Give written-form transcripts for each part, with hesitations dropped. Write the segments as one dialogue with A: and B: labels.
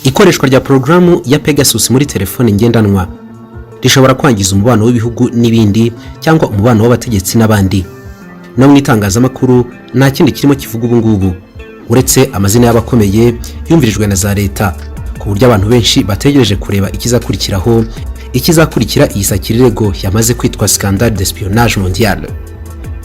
A: Ikoreshwa rya porogaramu ya Pegasus muri telefone ngendanwa rishobora kwangiza umubano w'ibihugu n'ibindi cyangwa umubano w'abategetsi n'abandi. No mu itangazamakuru nta kindi kirimo kivuga ubu ngubu uretse amazina y'abakomeye yumvirijwe na za leta, ku buryo abantu benshi bategereje kureba ikizakurikiraho, ikizakurikira iyi sakirirego yamaze kwitwa scandale d'espionnage mondial.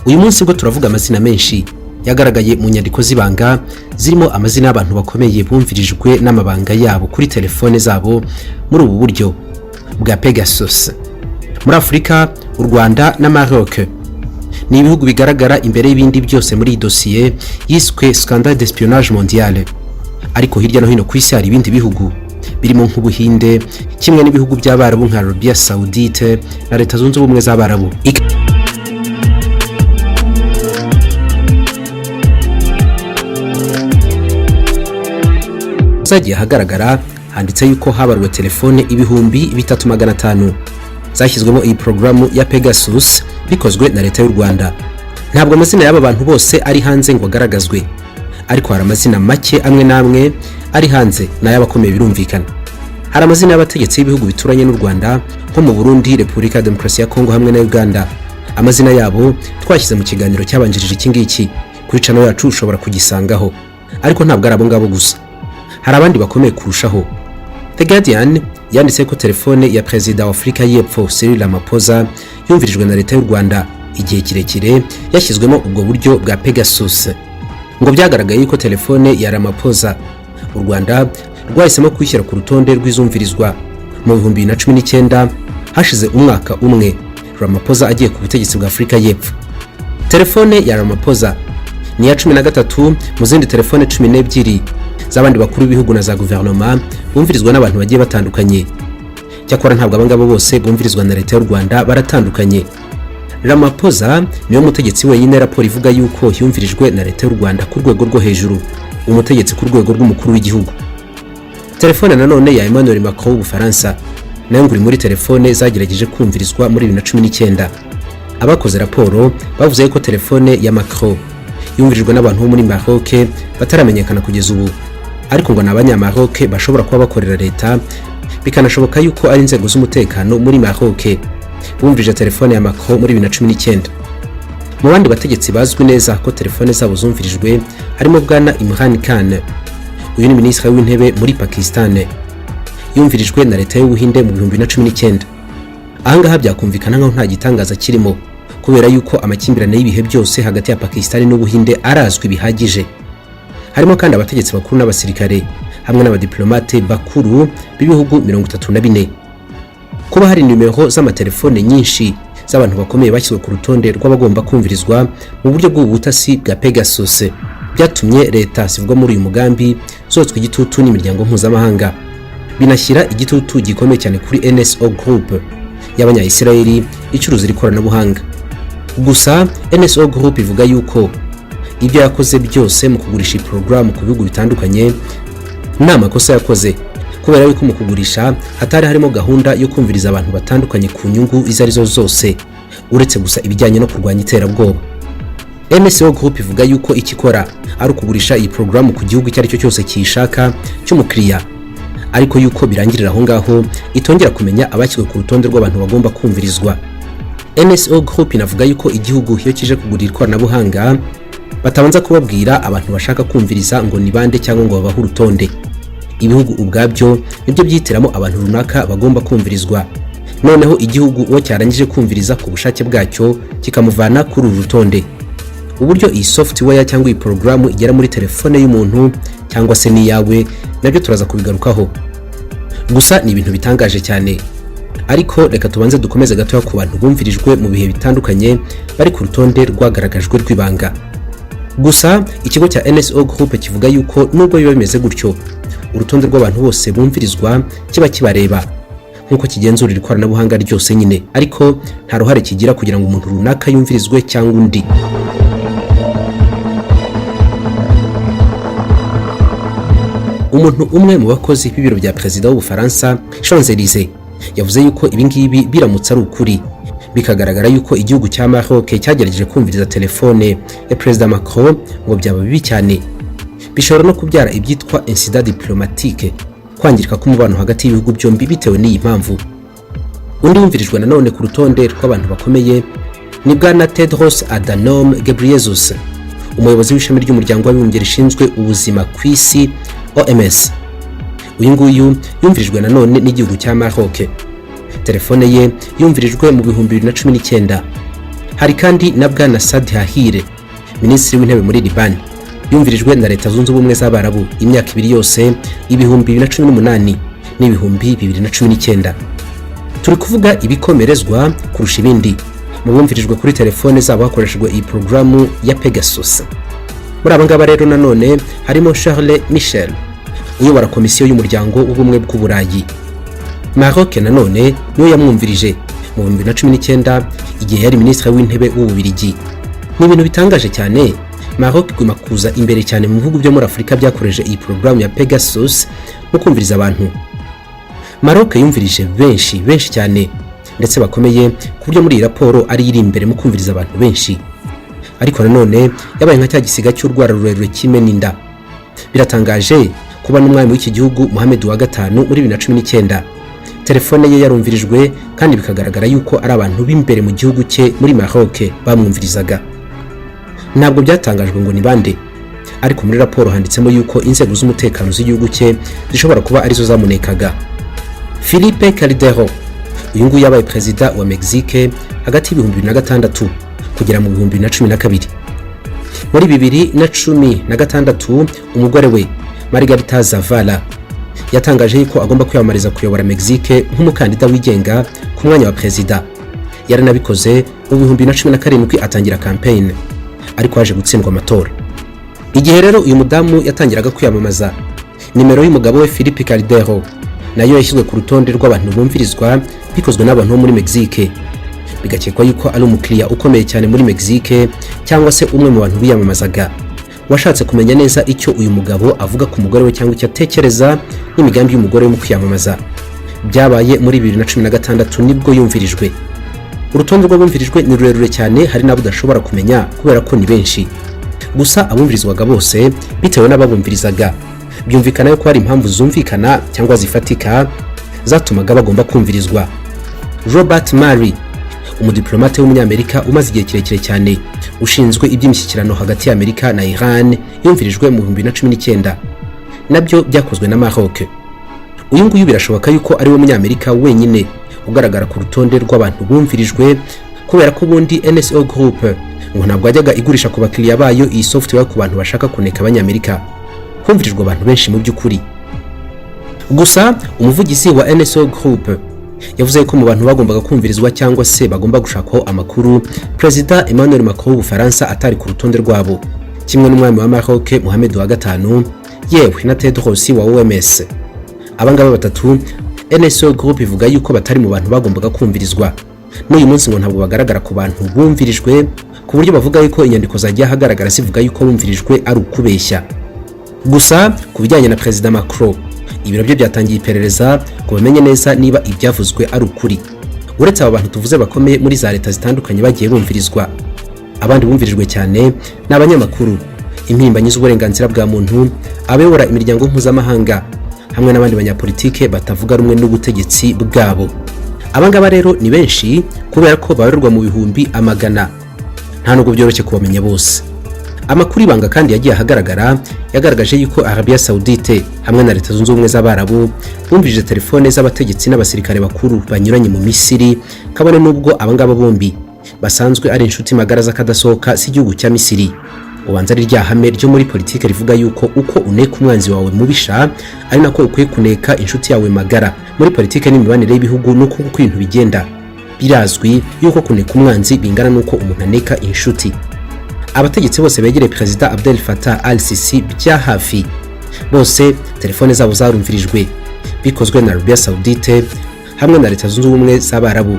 A: Uyu munsi bwo turavuga amazina menshi yagaragaye mu nyandiko z'ibanga, zirimo amazina y'abantu bakomeye bumvirijwe n'amabanga yabo kuri telefone zabo muri ubu buryo bwa Pegasus. Muri Afurika, u Rwanda na Maroc ni ibihugu bigaragara imbere y'ibindi byose muri iyi dosiye yiswe scandale d'espionnage mondial. Ariko hirya no hino ku isi hari ibindi bihugu birimo nk'Ubuhinde, kimwe n'ibihugu by'Abarabu nka Arabia Saoudite na Leta Zunze Ubumwe z'Abarabu. Zagiye ahagaragara handitse yuko habaruwe telefone 3500 zashyizwemo iyi porogaramu ya Pegasus bikozwe na leta y'u Rwanda. Ntabwo amazina y'aba bantu bose ari hanze ngo agaragazwe, ariko hari amazina make amwe n'amwe ari hanze, n'ay'abakomeye birumvikana. Hari amazina y'abategetsi b'ibihugu bituranye n'u Rwanda nko mu Burundi, Repubulika ya Demokarasi ya Kongo hamwe na Uganda. Amazina yabo twashyize mu kiganiro cyabanjirije iki ngiki kuri channel yacu, ushobora kugisangaho. Ariko ntabwo ari abo ngabo gusa, hari abandi bakomeye kurushaho. The Guardian yanditse ko telefone ya Perezida wa Afurika y'Epfo Cyril Ramaphosa yumvirijwe na leta y'u Rwanda igihe kirekire, yashyizwemo ubwo buryo bwa Pegasus. Ngo byagaragaye yuko telefone ya Ramaphosa u Rwanda rwahisemo kuyishyira ku rutonde rw'izumvirizwa mu 2019, hashize umwaka umwe Ramaphosa agiye ku butegetsi bwa Afurika y'Epfo. Telefone ya Ramaphosa ni iya 13 mu zindi telefone 12 z'abandi bakuru b'ibihugu na za guverinoma bumvirizwa n'abantu bagiye batandukanye. Cyakora ntabwo abangabo bose bumvirizwa na leta y'u Rwanda, baratandukanye. Ramaphosa niwe mutegetsi wenyine raporo ivuga yuko yumvirijwe na leta y'u Rwanda ku rwego rwo hejuru, umutegetsi ku rwego rw'umukuru w'igihugu. Telefone nanone ya Emmanuel Macron w'Ubufaransa nayo ngo iri muri telefone zagerageje kumvirizwa muri 2019. Abakoze raporo bavuze ko telefone ya Macron yumvirijwe n'abantu bo muri Maroc bataramenyekana kugeza ubu, ariko ngo ni Abanyamaroc bashobora kuba bakorera leta, bikanashoboka yuko ari inzego z'umutekano muri Maroc bumvije telefone ya Macron muri 2019. Mu bandi bategetsi bazwi neza ko telefone zabo zumvirijwe harimo Bwana Imran Khan. Uyu ni Minisitiri w'Intebe muri Pakistan, yumvirijwe na leta y'Ubuhinde mu 2019. Ahangaha byakumvikana nkaho nta gitangaza kirimo, kubera yuko amakimbirane y'ibihe byose hagati ya Pakistan n'Ubuhinde arazwi bihagije. Harimo kandi abategetsi bakuru n'abasirikare hamwe n'abadiplomate bakuru b'ibihugu 34. Kuba hari nimero z'amatelefone nyinshi z'abantu bakomeye bashyizwe ku rutonde rw'abagomba kumvirizwa mu buryo bw'ubutasi bwa Pegasus byatumye leta zivugwa muri uyu mugambi zotswa igitutu n'imiryango mpuzamahanga, binashyira igitutu gikomeye cyane kuri NSO Group y'Abanya-Israeli icuruza iri koranabuhanga. Gusa NSO Group ivuga yuko ibyo yakoze byose mu kugurisha iyi porogaramu ku bihugu bitandukanye nta makosa yakoze, kubera yuko mu kugurisha hatari harimo gahunda yo kumviriza abantu batandukanye ku nyungu izo arizo zose, uretse gusa ibijyanye no kurwanya iterabwoba. NSO Group ivuga yuko icyo ikora ari ukugurisha iyi porogaramu ku gihugu icyo ari cyo cyose kiyishaka cy'umukiriya, ariko yuko birangirira aho ngaho, itongera kumenya abashyizwe ku rutonde rw'abantu bagomba kumvirizwa. NSO Group inavuga yuko igihugu iyo kije kugura ikoranabuhanga batabanza kubabwira abantu bashaka kumviriza ngo ni bande cyangwa ngo babahe urutonde. Ibihugu ubwabyo nibyo byihitiramo abantu runaka bagomba kumvirizwa, noneho igihugu uwo cyarangije kumviriza ku bushake bwacyo kikamuvana kuri uru rutonde. Uburyo iyi software cyangwa iyi porogaramu igera muri telefone y'umuntu cyangwa se n'iyawe nabyo turaza kubigarukaho. Gusa ni ibintu bitangaje cyane, ariko reka tubanze dukomeze gatoya ku bantu bumvirijwe mu bihe bitandukanye bari ku rutonde rwagaragajwe rw'ibanga. Gusa ikigo cya NSO Group kivuga yuko nubwo biba bimeze gutyo, urutonde rw'abantu bose bumvirizwa kiba kibareba nk'uko kigenzurira ikoranabuhanga ryose nyine, ariko nta ruhare kigira kugira ngo umuntu runaka yumvirizwe cyangwa undi. Umuntu umwe mu bakozi b'ibiro bya perezida w'Ubufaransa, Champs-Élysées, yavuze yuko ibingibi biramutse ari ukuri Bikagaragara yuko igihugu cya Maroc cyagerageje kumviriza telefone ya Perezida Macron, ngo byaba bibi cyane, bishobora no kubyara ibyitwa incident diplomatique, kwangirika k'umubano hagati y'ibihugu byombi bitewe n'iyi mpamvu. Undi wumvirijwe nanone ku rutonde rw'abantu bakomeye ni bwana Tedros Adhanom Ghebreyesus, umuyobozi w'ishami ry'Umuryango w'Abibumbye rishinzwe ubuzima ku isi, OMS. Uyu nguyu yumvirijwe nanone n'igihugu cya Maroc. Telefone ye yumvirijwe mu 2019. Hari kandi na bwana Saad Hariri, minisitiri w'intebe muri Liban, yumvirijwe na Leta Zunze Ubumwe z'Abarabu imyaka 2 yose, 2018 n'2019. Turi kuvuga ibikomerezwa kurusha ibindi mu bumvirijwe kuri telefone zabo hakoreshejwe iyi porogaramu ya Pegasus. Muri aba ngaba rero nanone harimo Charles Michel, uyobora Komisiyo y'Umuryango w'Ubumwe bw'Uburayi. Maroc nanone niyo yamwumvirije mu 2019, igihe yari minisitiri w'intebe w'Ububirigi. Ni ibintu bitangaje cyane. Maroc iguma kuza imbere cyane mu bihugu byo muri Afurika byakoresheje iyi porogaramu ya Pegasus mu kumviriza abantu. Maroc yumvirije benshi, benshi cyane ndetse bakomeye, ku buryo muri iyi raporo ari iri imbere mu kumviriza abantu benshi. Ariko nanone yabaye nka cya gisiga cy'urwara rurerure kimena inda. Biratangaje kuba n'umwami w'iki gihugu, Mohamed wa gatanu, muri 2019 telefone ye yarumvirijwe, kandi bikagaragara yuko ari abantu b'imbere mu gihugu cye muri Maroc bamwumvirizaga. Ntabwo byatangajwe ngo ni bande, ariko muri raporo handitsemo yuko inzego z'umutekano z'igihugu cye zishobora kuba arizo zamunekaga. Felipe Calderon, uyu nguyu yabaye perezida wa Mexique hagati y'2006 kugera mu 2012. Muri 2016 umugore we Margarita Zavala yatangaje yuko agomba kwiyamamariza kuyobora Mexique nk'umukandida wigenga ku mwanya wa perezida. Yaranabikoze mu 2017, atangira campaign, ariko yaje gutsindwa amatora. Igihe rero uyu mudamu yatangiraga kwiyamamaza, nimero y'umugabo we Felipe Calderon nayo yashyizwe ku rutonde rw'abantu bumvirizwa bikozwe n'abantu bo muri Mexique, bigakekwa yuko ari umukiriya ukomeye cyane muri Mexique cyangwa se umwe mu bantu biyamamazaga washatse kumenya neza icyo uyu mugabo avuga ku mugore we cyangwa icyo atekereza n'imigambi y'umugore we mu kwiyamamaza. Byabaye muri 2016, nibwo yumvirijwe. Urutonde rw'abumvirijwe ni rurerure cyane, hari n'abo udashobora kumenya kubera ko ni benshi. Gusa abumvirizwaga bose, bitewe n'ababumvirizaga, byumvikana yuko hari impamvu zumvikana cyangwa zifatika zatumaga bagomba kumvirizwa. Robert Malley, umudiplomate w'Umunyamerika umaze igihe kirekire cyane ushinzwe iby'imishyikirano hagati ya Amerika na Iran, yumvirijwe mu 2019, nabyo byakozwe na Maroc. Uyu nguyu birashoboka yuko ari we Munyamerika wenyine ugaragara ku rutonde rw'abantu bumvirijwe, kubera ko ubundi NSO Group ngo ntabwo yajyaga igurisha ku bakiriya bayo iyi software ku bantu bashaka kuneka Abanyamerika. Humvirijwe abantu benshi mu by'ukuri. Gusa umuvugizi wa NSO Group yavuze ko mu bantu bagombaga kumvirizwa cyangwa se bagomba gushakaho amakuru, Perezida Emmanuel Macron w'Ubufaransa atari ku rutonde rwabo, kimwe n'umwami wa Maroc Mohamed wa gatanu, yewe na Tedros wa OMS. Abangaba batatu, NSO Group ivuga yuko batari mu bantu bagombaga kumvirizwa. N'uyu munsi ngo ntabwo bagaragara ku bantu bumvirijwe, ku buryo bavuga yuko inyandiko zagiye ahagaragara zivuga yuko bumvirijwe ari ukubeshya. Gusa ku bijyanye na Perezida Macron, ibiro bye byatangiye iperereza ngo bamenye neza niba ibyavuzwe ari ukuri. Uretse aba bantu tuvuze bakomeye muri za leta zitandukanye bagiye bumvirizwa, abandi bumvirijwe cyane ni abanyamakuru, impirimbanyi z'uburenganzira bwa muntu, abayobora imiryango mpuzamahanga hamwe n'abandi banyapolitike batavuga rumwe n'ubutegetsi bwabo. Abangaba rero ni benshi kubera ko babarirwa mu bihumbi amagana, nta nubwo byoroshye kubamenya bose. Amakuru ibanga kandi yagiye ahagaragara yagaragaje yuko Arabia Saudite hamwe na Leta Zunze Ubumwe z'Abarabu bumvije telefone z'abategetsi n'abasirikare bakuru banyuranye mu Misiri, kabone n'ubwo abangaba bombi basanzwe ari inshuti magara z'akadasohoka z'igihugu cya Misiri. Ubanza ari rya hame ryo muri politike rivuga yuko uko uneka umwanzi wawe mubisha ari nako ukwiye kuneka inshuti yawe magara. Muri politike n'imibanire y'ibihugu nuko uko ibintu bigenda, birazwi yuko kuneka umwanzi bingana n'uko umuntu aneka inshuti. Abategetsi bose begereye Perezida Abdel Fattah al-Sisi bya hafi, bose telefone zabo zarumvirijwe bikozwe na Arabia Saudite hamwe na Leta Zunze Ubumwe z'Abarabu.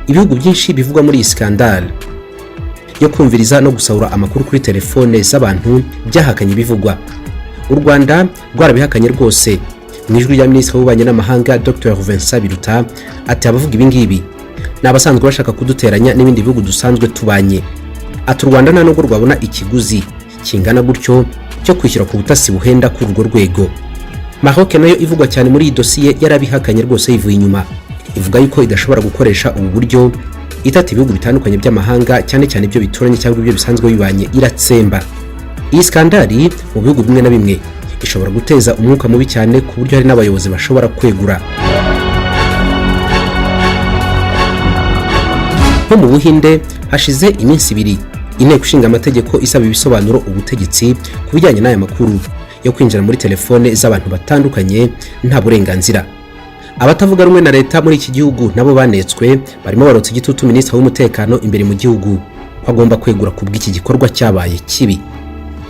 A: Ibihugu byinshi bivugwa muri iyi skandale yo kumviriza no gusahura amakuru kuri telefone z'abantu byahakanye ibivugwa. U Rwanda rwarabihakanye rwose, Mu ijwi rya Minisitiri w'Ububanyi n'Amahanga Dr Vincent Biruta, ati: "Abavuga ibi ngibi ni abasanzwe bashaka kuduteranya n'ibindi bihugu dusanzwe tubanye." Ati: "U Rwanda nta nubwo rwabona ikiguzi kingana gutyo cyo kwishyura ku butasi buhenda kuri urwo rwego." Maroc nayo ivugwa cyane muri iyi dosiye yarabihakanye rwose yivuye inyuma, ivuga yuko idashobora gukoresha ubu buryo itata ibihugu bitandukanye by'amahanga, cyane cyane ibyo bituranye cyangwa ibyo bisanzwe bibanye, iratsemba. Iyi scandale mu bihugu bimwe na bimwe ishobora guteza umwuka mubi cyane, ku buryo hari n'abayobozi bashobora kwegura. Nko mu Buhinde, hashize iminsi 2 Inteko Ishinga Amategeko isaba ibisobanuro ubutegetsi ku bijyanye n'aya makuru yo kwinjira muri telefone z'abantu batandukanye nta burenganzira. Abatavuga rumwe na leta muri iki gihugu nabo banetswe, barimo barotsa igitutu minisitiri w'umutekano imbere mu gihugu ko agomba kwegura ku bw'iki gikorwa cyabaye kibi.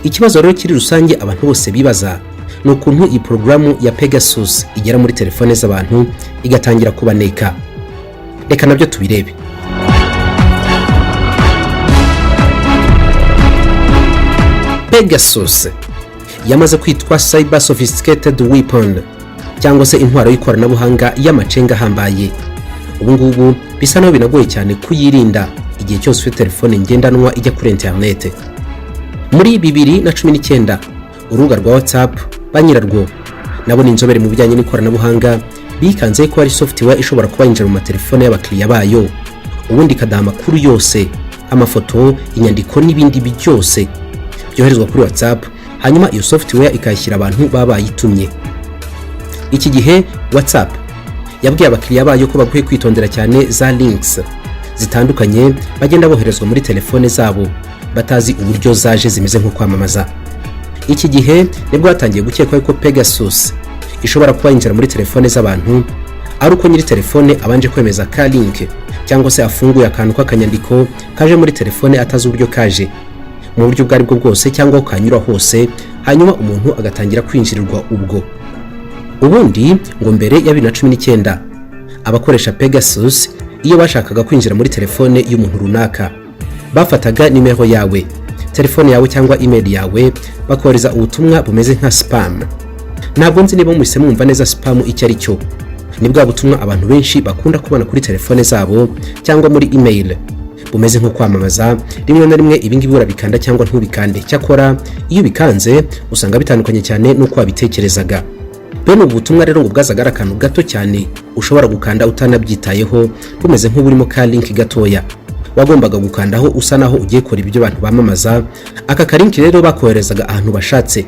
A: Ikibazo rero kiri rusange abantu bose bibaza ni ukuntu iyi porogaramu ya Pegasus igera muri telefone z'abantu igatangira kubaneka. Reka nabyo tubirebe. Pegasus yamaze kwitwa cyber sophisticated weapon, cyangwa se intwaro y'ikoranabuhanga y'amacenga ahambaye. Ubu ngubu bisa naho binagoye cyane kuyirinda igihe cyose ufite telefone ngendanwa ijya kuri interinete. Muri 2019, urubuga rwa WhatsApp, ba nyirarwo nabo ni inzobere mu bijyanye n'ikoranabuhanga, bikanze ko hari software ishobora kuba yinjira mu matelefone y'abakiriya bayo, ubundi ikadaha amakuru yose, amafoto, inyandiko n'ibindi byose byoherezwa kuri WhatsApp, hanyuma iyo software ikayishyira abantu baba bayitumye. Iki gihe WhatsApp yabwiye abakiriya bayo ko bakwiye kwitondera cyane za links zitandukanye bagenda boherezwa muri telefone zabo batazi uburyo zaje, zimeze nko kwamamaza. Iki gihe nibwo hatangiye gukekwa ko Pegasus ishobora kuba yinjira muri telefone z'abantu ari uko nyiri telefone abanje kwemeza ka link, cyangwa se afunguye akantu k'akanyandiko kaje muri telefone atazi uburyo kaje, mu buryo ubwo aribwo bwose cyangwa aho kanyura hose, hanyuma umuntu agatangira kwinjirirwa ubwo. Ubundi ngo mbere ya 2019, abakoresha Pegasus iyo bashakaga kwinjira muri telefone y'umuntu runaka, bafataga nimero yawe, telefone yawe cyangwa email yawe, bakohereza ubutumwa bumeze nka spam. Ntabwo nzi niba muhise mwumva neza spam icyo ari cyo. Ni bwa butumwa abantu benshi bakunda kubona kuri telefone zabo cyangwa muri email, bumeze nko kwamamaza. Rimwe na rimwe ibingibi urabikanda cyangwa ntubikande, cyakora iyo ubikanze usanga bitandukanye cyane n'uko wabitekerezaga. Bene ubu butumwa rero ngo bwazaga ari akantu gato cyane ushobora gukanda utanabyitayeho, bumeze nk'uburimo ka link gatoya wagombaga gukandaho usa naho ugiye kora ibyo abantu bamamaza. Aka ka link rero bakoherezaga ahantu bashatse,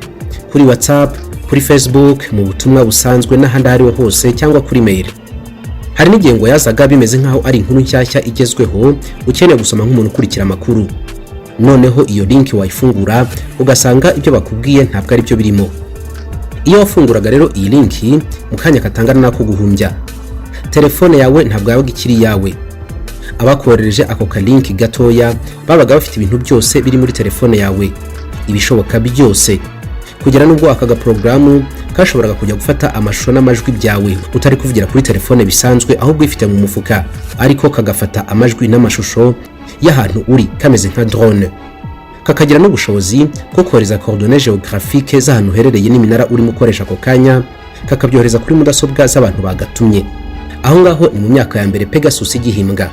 A: kuri WhatsApp, kuri Facebook, mu butumwa busanzwe n'ahandi aho ariho hose, cyangwa kuri mail. Hari n'igihe ngo yazaga bimeze nk'aho ari inkuru nshyashya igezweho ukeneye gusoma nk'umuntu ukurikira amakuru. Noneho iyo link wayifungura ugasanga ibyo bakubwiye ntabwo ari byo birimo. Iyo wafunguraga rero iyi link, mu kanya katangana n'ako guhumbya, telefone yawe ntabwo yabaga ikiri iyawe. Abakoherereje ako ka link gatoya babaga bafite ibintu byose biri muri telefone yawe, ibishoboka byose, kugera n'ubwo aka gaporogaramu kashoboraga kujya gufata amashusho n'amajwi byawe utari kuvugira kuri telefone bisanzwe, ahubwo uyifite mu mufuka, ariko kagafata amajwi n'amashusho y'ahantu uri kameze nka drone, kakagira n'ubushobozi bwo kohereza coordonnées géographiques z'ahantu uherereye n'iminara urimo ukoresha ako kanya, kakabyohereza kuri mudasobwa z'abantu bagatumye. Aho ngaho ni mu myaka ya mbere Pegasus igihimbwa.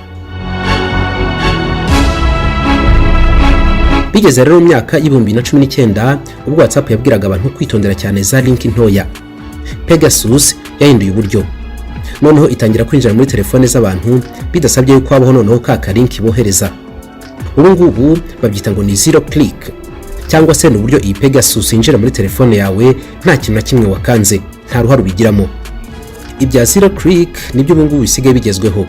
A: Bigeze rero mu myaka y'2019, ubwo WhatsApp yabwiraga abantu kwitondera cyane za link ntoya, Pegasus yahinduye uburyo, noneho itangira kwinjira muri telefone z'abantu bidasabye yuko habaho noneho ka ka link bohereza. Ubu ngubu babyita ngo ni zero click, cyangwa se ni uburyo iyi Pegasus yinjira muri telefone yawe nta kintu na kimwe wakanze, nta ruhare ubigiramo. Ibya zero click nibyo ubu ngubu bisigaye bigezweho.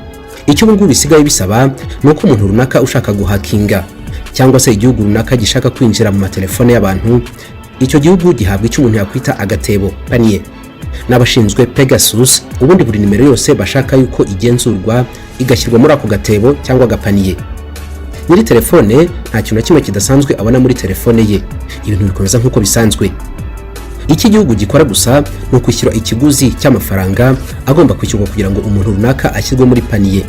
A: Icyo ubu ngubu bisigaye bisaba ni uko umuntu runaka ushaka guhakinga, cyangwa se igihugu runaka gishaka kwinjira mu matelefone y'abantu, icyo gihugu gihabwa icyo umuntu yakwita agatebo, panier, n'abashinzwe Pegasus. Ubundi buri nimero yose bashaka yuko igenzurwa igashyirwa muri ako gatebo cyangwa agapanier. Nyiri telefone nta kintu na kimwe kidasanzwe abona muri telefone ye, ibintu bikomeza nk'uko bisanzwe. Icyo igihugu gikora gusa ni ukwishyura ikiguzi cy'amafaranga agomba kwishyurwa kugira ngo umuntu runaka ashyirwe muri panier.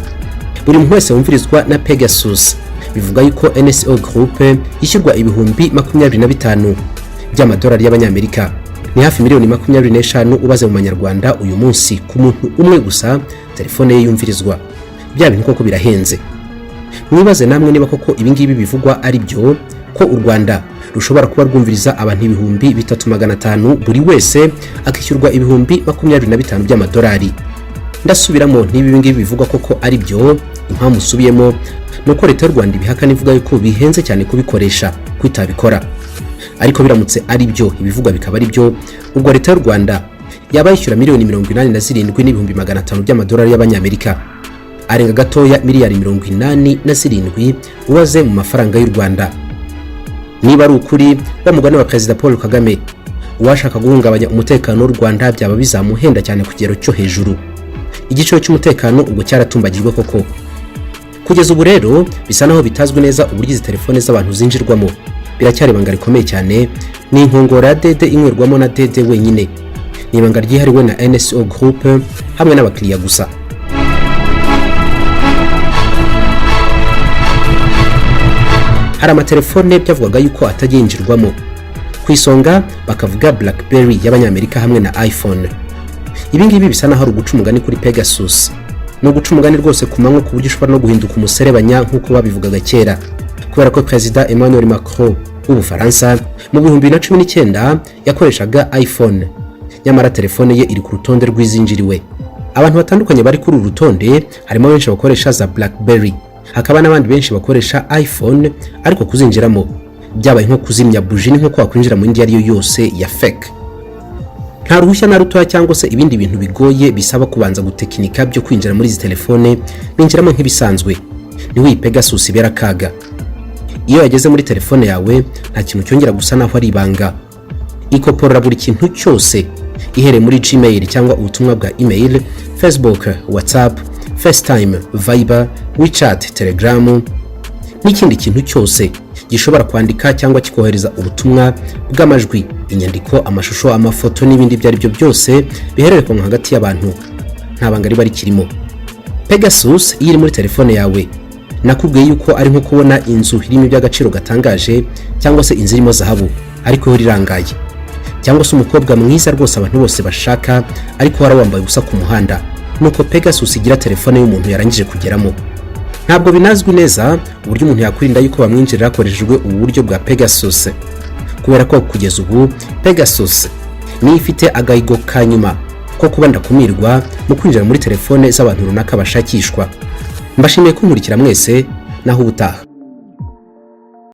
A: Buri muntu wese wumvirizwa na Pegasus, bivuga yuko NSO Group yishyurwa 25,000 by'amadolari y'Abanyamerika. Ni hafi miliyoni 25 ubaze mu manyarwanda uyu munsi, ku muntu umwe gusa telefone ye yumvirizwa. Bya bintu koko birahenze. Mwibaze namwe niba koko ibingibi bivugwa ari byo, ko u Rwanda rushobora kuba rwumviriza abantu 3,500, buri wese akishyurwa 25,000 by'amadolari. Ndasubiramo, niba ibingibi bivugwa koko ari byo. Impamvu usubiyemo ni uko Leta y'u Rwanda ibihakana, ivuga yuko bihenze cyane kubikoresha, ko itabikora. Ariko biramutse ari byo, ibivugwa bikaba ari byo, ubwo Leta y'u Rwanda yaba yishyura 87,500,000 by'amadolari y'Abanyamerika, arenga gatoya miliyari 87 ubaze mu mafaranga y'u Rwanda. Niba ari ukuri, wa mugani wa Perezida Paul Kagame, uwashaka guhungabanya umutekano w'u Rwanda byaba bizamuhenda cyane ku kigero cyo hejuru. Igiciro cy'umutekano ubwo cyaratumbagijwe koko. Kugeza ubu rero bisa naho bitazwi neza uburyo izi telefone z'abantu zinjirwamo. Biracyari ibanga rikomeye cyane, ni inkongoro ya dede inywerwamo na dede wenyine. Ni ibanga ryihariwe na NSO Group hamwe n'abakiriya gusa. Hari amatelefone byavugwaga yuko atajya yinjirwamo, ku isonga bakavuga BlackBerry y'Abanyamerika hamwe na iPhone. Ibi ngibi bisa naho ari uguca umugani kuri Pegasus. Ni uguca umugani rwose ku manywa, ku buryo ushobora no guhinduka umuserebanya nk'uko babivugaga kera, kubera ko Perezida Emmanuel Macron w'Ubufaransa mu 2019 yakoreshaga iPhone, nyamara telefone ye iri ku rutonde rw'izinjiriwe. Abantu batandukanye bari kuri uru rutonde harimo benshi bakoresha za BlackBerry, hakaba n'abandi benshi bakoresha iPhone, ariko kuzinjiramo byabaye nko kuzimya buji, ni nko wakwinjira mu yindi iyo ari yo yose ya fake. Nta ruhushya na rutoya cyangwa se ibindi bintu bigoye bisaba kubanza gutekinika byo kwinjira muri izi telefone, binjiramo nk'ibisanzwe. Niho iyi Pegasus ibera akaga. Iyo yageze muri telefone yawe, nta kintu cyongera gusa naho ari ibanga. Ikoporora buri kintu cyose, ihereye muri Gmail cyangwa ubutumwa bwa email, Facebook, WhatsApp, FaceTime, Viber, WeChat, Telegram n'ikindi kintu cyose gishobora kwandika cyangwa kikohereza ubutumwa bw'amajwi, inyandiko, amashusho, amafoto n'ibindi ibyo ari byo byose bihererekanywa hagati y'abantu. Nta banga riba rikirimo. Pegasus iyo iri muri telefone yawe, nakubwiye yuko ari nko kubona inzu irimo iby'agaciro gatangaje, cyangwa se inzu irimo zahabu ariko ihora irangaye, cyangwa se umukobwa mwiza rwose abantu bose bashaka ariko wari wambaye ubusa ku muhanda. Nuko Pegasus igira telefone y'umuntu yarangije kugeramo. Ntabwo binazwi neza uburyo umuntu yakwirinda yuko bamwinjirira hakoreshejwe ubu buryo bwa Pegasus, kubera ko kugeza ubu Pegasus niyo ifite agahigo ka nyuma ko kuba ndakumirwa mu kwinjira muri telefone z'abantu runaka bashakishwa. Mbashimiye kunkurikira mwese, naho ubutaha.